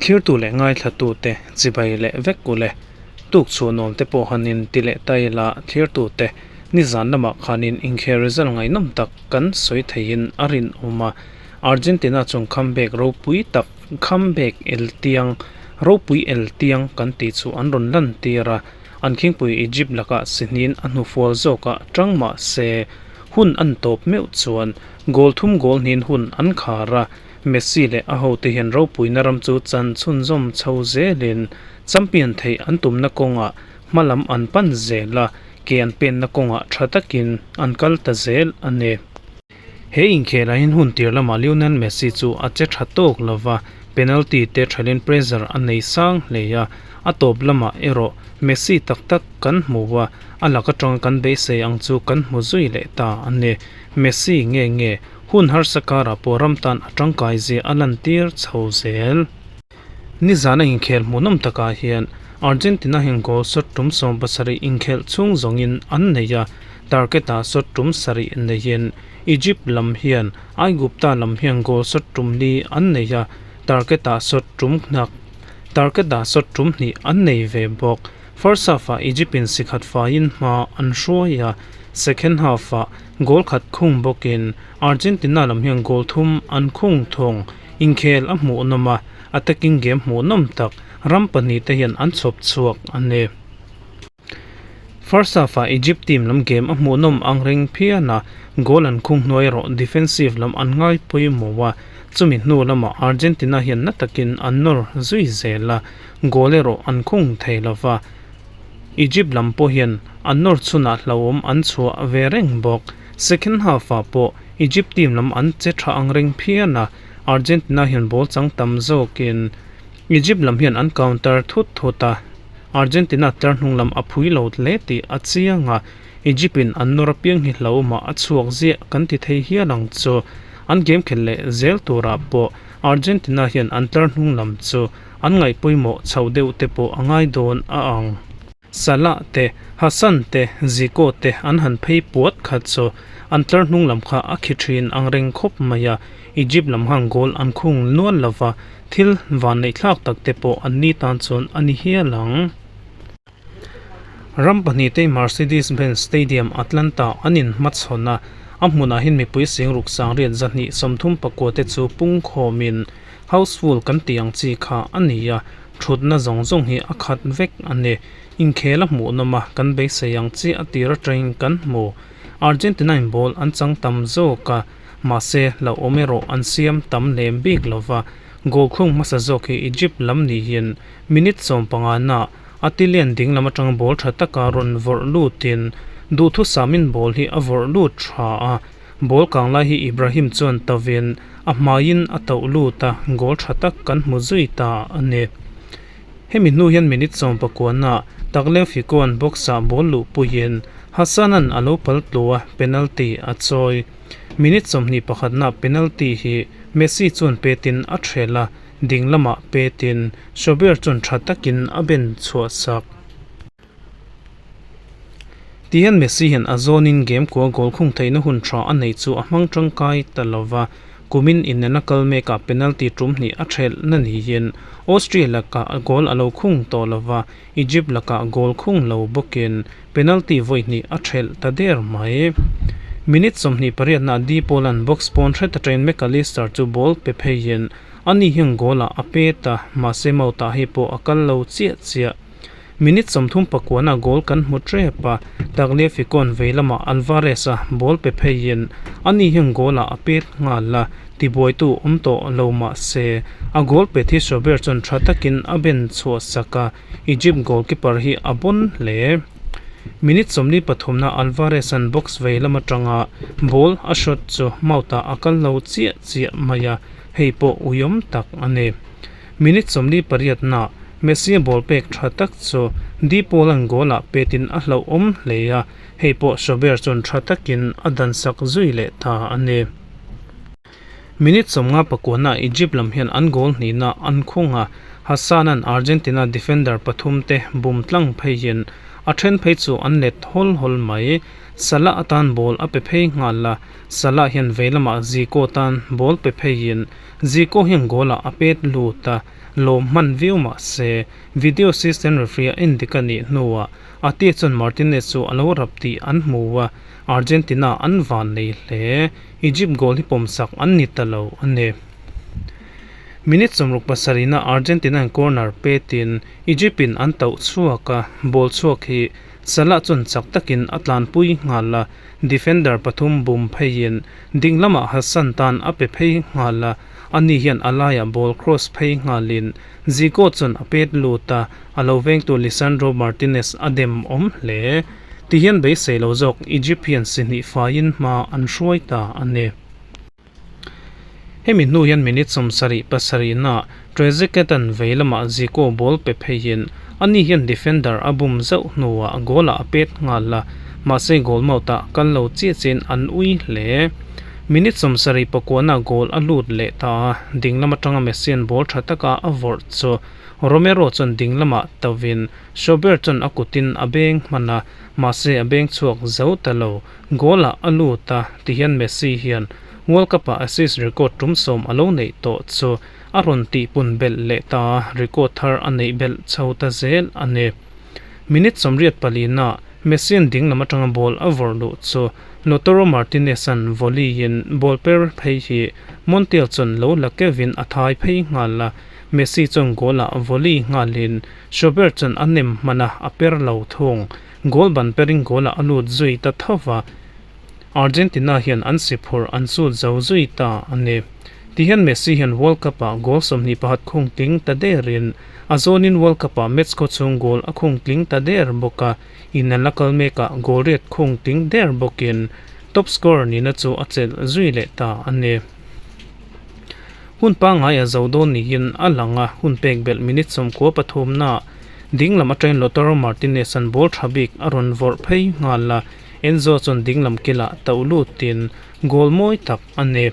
Thlirtu leh ngaithlatute chibai leh vek ule. Tuk chhuah nuam te pawh han in ti leh ta ila thlirtute nizan lamah khanin inkhel result ngaihnawm tak kan sawi theihin a rinawm a. Argentina chuan comeback ropui tak comeback eltiang ropui eltiang kan tih chu an rawn lantir a. An khingpui Egypt lakah sihnin a hnufual zawkah tang mah se hun an tawp meuh chuan goal thum goal hnin hun an khar a. Messi leh a hote hian ropuina ram chu chan chhunzawm chho zelin champion theih an tumna kawngah hma lam an pan zel a, ke an penna kawngah tha takin an kal ta zel a ni. He inkhelah hian hun tir lamah Lionel Messi chu a che tha tawk lo va, penalty te thalin pressure a nei sang hle a, a tawp lamah erawh Messi tak tak kan hmu a, a lak atanga kan beisei ang chu kan hmu zui leh ta a ni. Messi nge nge Hun harsa karah pawh ram tan a tangkai zia a lantir chho zel. Nizana inkhel hmuhnawm takah hian Argentina hian goal shot tum 70 inkhelh chhung zawngin an nei a, target-ah shot tum sarih neiin Egypt lam hian Aigupta lam hian goal shot tum li an nei a, target-ah shot tum hnak target-ah shot tum hnih an nei ve bawk. First half-ah Egypt-in sikhat faiin hma an hruai a, second half-ah Goal khat khung bawkin Argentina lam hian goal thum an khung thawng. Inkhel a hmuhnawm a, attacking game hmuhnawm tak ram pahnihte hian an chhawp chhuak a ni. First half-ah Egypt team lam game a hmuhnawm ang reng phian a, goal an khung hnuai erawh defensive lam an ngai pawimawh a, chumi hnu lamah Argentina hian na takin an nawr zui zel a, goal erawh an khung thei lova. Egypt lam pawh hian an nawr chhunah hlauhawm an chhuah ve reng bawk. Second half-ah pawh Egypt team lam an che tha ang reng phian a, Argentina hian ball chang tam zawkin Egypt lam hian an counter thut thut a, Argentina tlar hnung lam a phui lo hle tih a chiang a, Egypt in an nawr apiang hi hlauhawmah a chhuak ziah kan ti thei hial ang chu. An game khelh leh zel turah pawh Argentina hian an tlar hnung lam chu An ngaih pawimawh chhoh deuh te pawh a ngai dawn a ang. Salah te, Hassan te, Zico te an han phei puat khat chu an tlar hnung lam kha a khi thin ang reng khawp mai a, Egypt lam hang goal an khung nual lo va, thil van neih thlak tak te pawh an ni tan chuan a ni hial ang. Ram pahnihte Mercedes-Benz Stadium, Atlanta an inhmachhawn a, a hmunah hian mipui singruk sangriat 239 te chu pungkhawmin Houseful kan tih ang chi kha a ni a, thutna zawng zawng hi a khat vek a ni. Inkhel a hmuhnawm a, kan beisei ang chi a tir atangin kan hmu. Argentina in ball an chang tam zawk a, mahse hlauhawm erawh an siam tam lem bik lova. Goal khung hmasa zawk hi Egypt lam niin minute 15 na Atilian ding lam atanga ball tha taka rawn vawrh lutin duhthusamin ball hi a vawrh lut tha a. Ball kang lai hi Ibrahim chuan tavin a hmaiin a tauh lut a, goal tha tak kan hmu zui ta a ni. Hemi hnu hian minute 19 ah Tagliafico-a'n box-ah ball luhpuiin Hassan-a'n a lo pal tlu a, penalty a chawi. Minute 21 ah penalty hi Messi chuan petin a ṭhel a, ding lamah petin Shober chuan tha takin a ben chhuah sak. Ti hian Messi hian a zawnin game kua goal khung theihna hun tha a neih chu a hmang tangkai ta lo va, kumin innena kal mekah penalty tum hnih a thelh na niin Austria lakah goal a lo khung tawh lo va, Egypt lakah goal khung lo bawkin penalty vawi hnih a thelh ta der mai. Minute 28 nah De Paul-a'n box pawn hret atangin Mac Allister chu ball pe pheiin ani hian goal-ah a pet a, mahse Mouta hei pawh a kal lo chiah chiah. Minute 39 ah goal kan hmu tep a, Tagliafico-a'n vei lamah Alvarez-a ball pe pheiin ani hian goal-ah a pet nghal a, tibuaitu awm tawh lo mah se a goal pet hi Shober chuan tha takin a ben chhuah sak a, Egypt goalkeeper hi a bawn hle. Minute 43 na Alvarez-a'n box vei lam atanga ball a shot chu Mount-ah a kal lo chiah chiah mai a, hei pawh uiawm tak a ni. Minute 48 na Messi-a ball pek tha tak chu De Paul-a'n goal-ah petin a hlauhawm hle a, hei pawh Shober chuan tha takin a dansak zui leh ta a ni. Minute 59 na Egypt lam hian an goal hnihna an khung a, Hassan-a'n Argentina defender pathum te bum tlang pheiin a then phei chu an let hawl hawl mai. Salah atan ball a pe phei nghal a, Salah hian vei lamah Zico tan ball pe pheiin. Zico hian goal-ah a pet lut a, lawm hman viau mah se, video assistant referee a endik a nih hnuah Atia chuan Martinez chu a lo rap tih an hmu a, Argentina an van nei hle. Egypt goal hi pawmsak an ni ta lo a ni. Minute 67-na Argentina-in corner petin Egypt-in an tauh chhuak a, ball chhuak hi Salah chuan chak takin a tlanpui nghal a, defender pathum bum pheiin ding lamah Hassan tan a pe phei nghal a, ani hian a laiah ball cross phei nghalin Zico chuan a pet lut a, a lo vengtu Lisandro Martinez a dem awm hle. Tihian beisei lo zawk Egypt hian si hnih faiin hma an hruai ta a ni. Hemi hnu hian minute 77 naah Trezeguet-a'n vei lamah Zico ball pe pheiin ani hian defender a bum zauh hnuah goal-ah a pet nghal a, mahse goal mouth-ah kal lo chiah chiahin an ui hle. Minute 79 naah goal a lut leh ta a, ding lam atanga Messi-a'n ball tha taka a vawrh chu Romero chuan ding lamah tovin Schobert chuan a kutin a beng hman a, mahse a beng chhuak zo ta lo. Goal-ah a lut a, tihian Messi hian World Cup-ah assist record tum 10 a lo neih tawh chu a rawn tihpun belh leh ta a, record thar a neih belh chho ta zel a ni. Minute 84 naah Messi-a'n ding lam atanga ball a vawrh luh chu Lautaro Martinez-a'n volley-in ball per phei hi Montiel chuan lo la keuhin a thai phei nghal a, Messi chuan goal-ah volley nghalin Schobert chuan a nem hman a, a per lo thung. Goal ban perin goal-ah a lut zui ta tho va, Argentina hian an si phurh an sut zo zui ta a ni. Tihian Messi hian World Cup-ah goal 21 khung tling ta derin a zawnin World Cup-ah match khaw chhung goal a khung tling ta der bawk a, inelna kal mekah goal riat khung tling der bawkin top scorer nihna chu a chelh zui leh ta a ni. Hun pangngai a zo dawn niin a lang a, hun pek belh minute 93 naah ding lam atangin Lautaro Martinez-a'n ball tha bik a rawn vawrh phei nghal a, Enzo chuan ding lam kilah tauh lutin goal mawi tak a ni.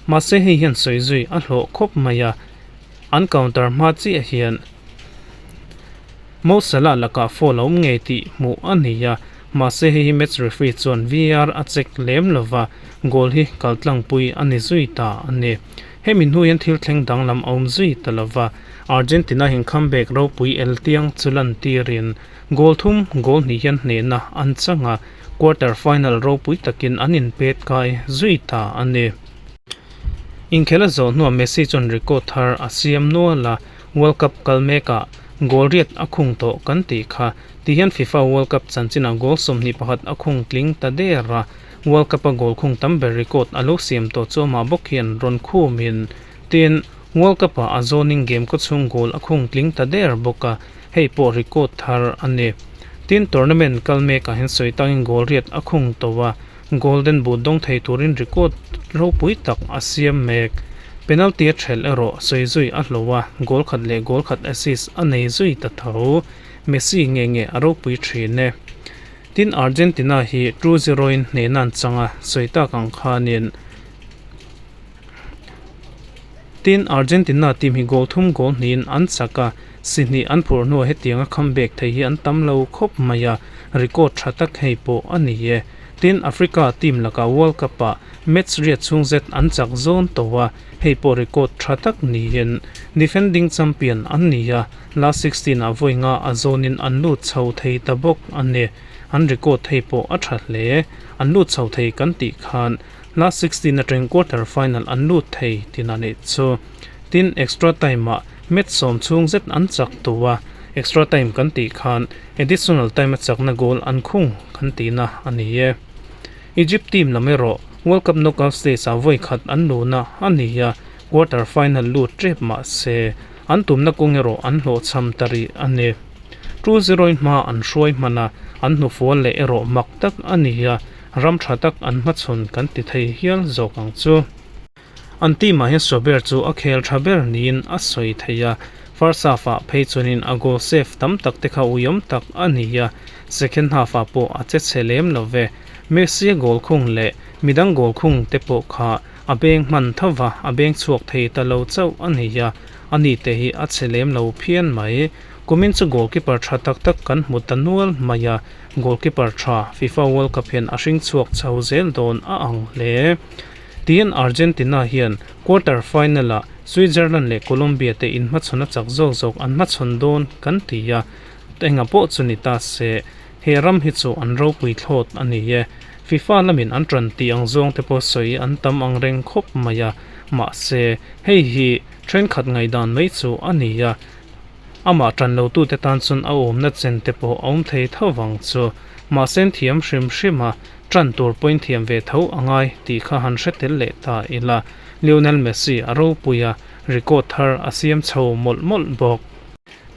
Mahse hei hian sawi zui a hlawh khawp mai a, an counter hma chiah hian Mo Salah lakah foul a awm ngei tih hmuh a ni a, mahse hei hi match referee chuan VAR a check lem lova, goal hi kaltlangpui a ni zui ta a ni. Hemi hnu hian thil thleng danglam a awm zui ta lova, Argentina hian comeback ropui el tiang chu lantirin goal thum goal hnih hian hnehna an chang a, quarter final ropui takin an inpet kai zui ta a ni. Inkhel a zawh hnuah Messi chuan record thar a siam nual a, World Cup kal mekah goal riat a khung tawh kan tih kha. Tihian FIFA World Cup chanchinah goal 21 a khung tling ta der a, World Cup-a goal khung tam ber record a lo siam tawh chu amah bawk hian rawn khumin tin World Cup-ah a zawnin game khaw chhung goal a khung tling ta der bawk a, hei pawh record thar a ni. Tin tournament kal mekah hian sawi tangin goal riat a khung tawh a, Golden Boot dawng thei turin record ropui tak a siam mek. Penalty a thelh erawh sawi zui a hlauh a, goal khat leh goal khat assist a nei zui ta tho. Messi nge nge a ropui thin e. Tin Argentina hi 2-0 in hnehna an chang a, sawi tak ang khanin Tin Argentina team hi goal thum goal hnihin an chak a, si hnih an phurh hnuah hetianga comeback thei hi an tam lo khawp mai a, record tha tak hei pawh a ni e. Tin Africa team lakah World Cup-ah match riat chhung zet an chak zawn tawh a, hei pawh record tha tak niin defending champion an ni a, last 16 ah vawi nga a zawnin an lut chho thei ta bawk a ni. An record hei pawh a tha hle, an lut chho thei kan tih khan last 16 atangin quarter final an lut thei tin a nih chu. Tin extra time ah match 10 chhung zet an chak tawh a, extra time kan tih khan additional time a chakna goal an khung kan tihna a ni e. Egypt team lam erawh World Cup knockout stage ah vawi khat an luhna a ni a, quarter final lut tep mah se an tumna kawng erawh an hlawhchham ta rih a ni. 2-0 in hma an hruai hman a, an hnufual leh erawh mak tak a ni a, ram tha tak an hmachhawn kan ti thei hial zawk ang chu. An team ah hian Sober chu a khel tha ber niin a sawi thei a, first half ah phei chuanin a goal save tam tak te kha uiawm tak a ni a, second half ah pawh a che chhe lem lo ve. Messi a goal khung leh midang goal khung te pawh kha a beng hman tho va, a beng chhuak thei ta lo chauh a ni a, ani te hi a chhe lem lo phian mai. Kumin chu goalkeeper tha tak tak kan hmu ta nual mai a, goalkeeper tha FIFA World Cup hian a hring chhuak chho zel dawn a ang hle. Tihian Argentina hian quarter final-ah Switzerland leh Colombia te inhmachhawn a chak zawk zawk an hmachhawn dawn kan ti a, enga pawh chu ni ta se, he ram hi chu an ropui thlawt a ni e. FIFA lamin an ṭan tih ang zawng te pawh sawi an tam ang reng khawp mai a, mahse, hei hi ṭhenkhat ngaihdan mai chu a ni a, amah ṭan lotute tan chuan a awmna chen te pawh a awm thei tho vang chu. Mahse, an thiam hrim hrim a, ṭan tur pawhin thiam ve tho a ngai tih kha han hre tel leh ta ila. Lionel Messi a ropui a, record thar a siam chho mawlh mawlh bawk.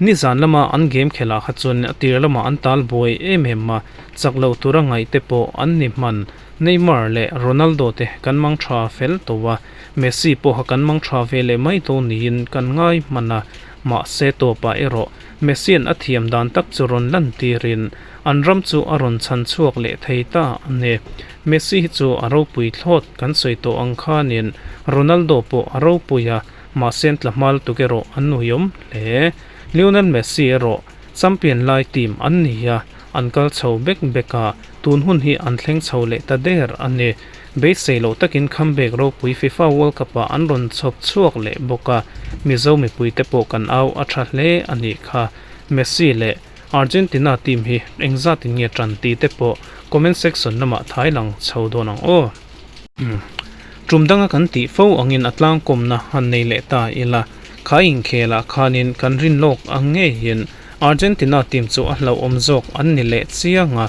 Nizan lama an game khelh ah kha chuan a tir lamah an tal buai em em a, chak loh tura ngaih te pawh an ni hman. Neymar leh Ronaldo te kan mang tha fel tawh a, Messi pawha kan mang tha ve leh mai dawn niin kan ngai hman a, mahse tawpah erawh Messi-a'n a thiam dan tak chu rawn lan tirin an ram chu a rawn chhan chhuak leh thei ta a ni. Messi hi chu a ropui thlawt kan sawi tawh ang khanin Ronaldo pawh a ropui a, Mahse an tla hmal tuk erawh an nuiawm hle. Lionel Messi erawh champion lai team an ni a, an kal chho bek bek a, tun hun hi an thleng chho leh ta der a ni. Beisei loh takin comeback ropui FIFA World Cup ah an rawn chhawp chhuak leh bawk a, Mizo mipuite pawh kan au a tha hle a nih kha. Messi leh Argentina team hi engzatin nge tan tih te pawh comment section lamah thai lang chho dawn ang aw. Tum danga kan tih fo angin a tlangkawmna han nei leh ta ila, kha inkhelah khanin kan rin lawk ang ngeiin Argentina team chu a hlauhawm zawk an ni leh chiang a,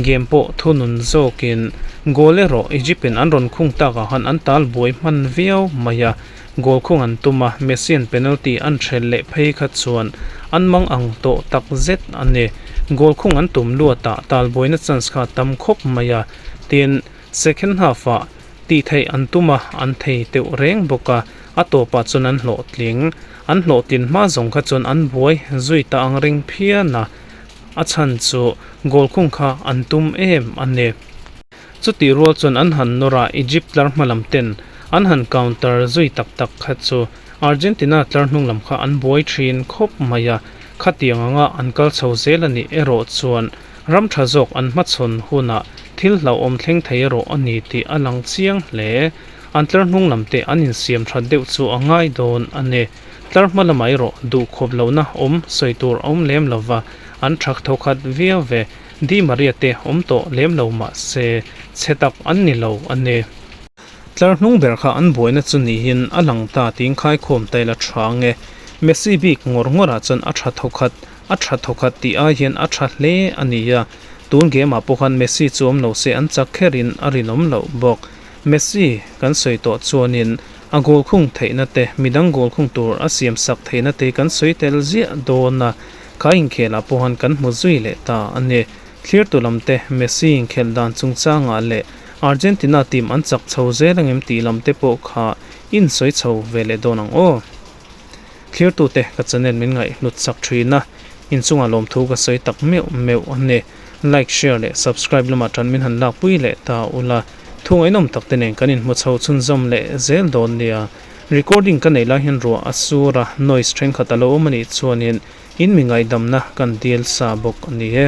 game pawh thunun zawkin goal erawh Egypt in an rawn khung takah khan an tal buai hman viau mai a, goal khung an tum a, Messi an penalty an hrel leh phei kha chuan an mang ang tawh tak zet a ni. Goal khung an tum luatah tal buaina chance kha a tam khawp mai a, tin, Second half-ah tih theih an tum a, an thei teuh reng bawk a, a tawpah chuan an hlawhtling. An hlawhtlin hma zawng kha chuan an buai zui ta ang reng phian a, a chhan chu goal khung kha an tum em a ni. Chutih rual chuan an han nawr a, Egypt tlar hma lam ten an han counter zui tak tak kha chu Argentina tlar hnung lam kha an buai thin khawp mai a, khatiang anga an kal chho zel a nih erawh chuan Ram tha zawk an hmachhawn hunah thil hlauhawm thleng thei erawh a ni tih a lang chiang hle. An tlar hnung lam te an insiam that deuh chu a ngai dawn a ni. Tlar hma lamah erawh duh khawp lohna awm sawi tur a awm lem lova, an tha thawkhat viau ve. Di Maria te awm tawh lem lo mah se chhe tak an ni lo a ni. Tlar hnung ber kha an buaina chu niin a lang ta tiin khaikhawm ta ila tha ang e. Messi bik ngawr ngawrah chuan a tha thawkhat A tha thawkhat tih ai hian a tha hle a ni a, tun game ah pawh khan Messi chu awm lo se an chak kherin a rinawm loh bawk. Messi kan sawi tawh chuanin a goal khung theihna te, midang goal khung tur a siam sak theihna te kan sawi tel ziah dawn a, kha inkhelah pawh khan kan hmu zui leh ta a ni. Thlirtu lam te Messi inkhelh dan chungchangah leh Argentina team an chak chho zel angem tih lam te pawh kha insawi chho ve leh dawn ang aw. Thlirtute ka channel min ngaihhlut chak thin a, inchungah lawmthu ka sawi tak meuh meuh a ni. Like, share leh subscribe lamah tan min han lakpui leh ta ula, thu ngaihnawm tak te nen kan inhmu chho chhunzawm leh zel dawn nia. Recording ka neih lai hian ruah a sur a, noise thenkhat a lo awm a nih chuanin in mi ngaihdamna kan dil sa bawk a ni e.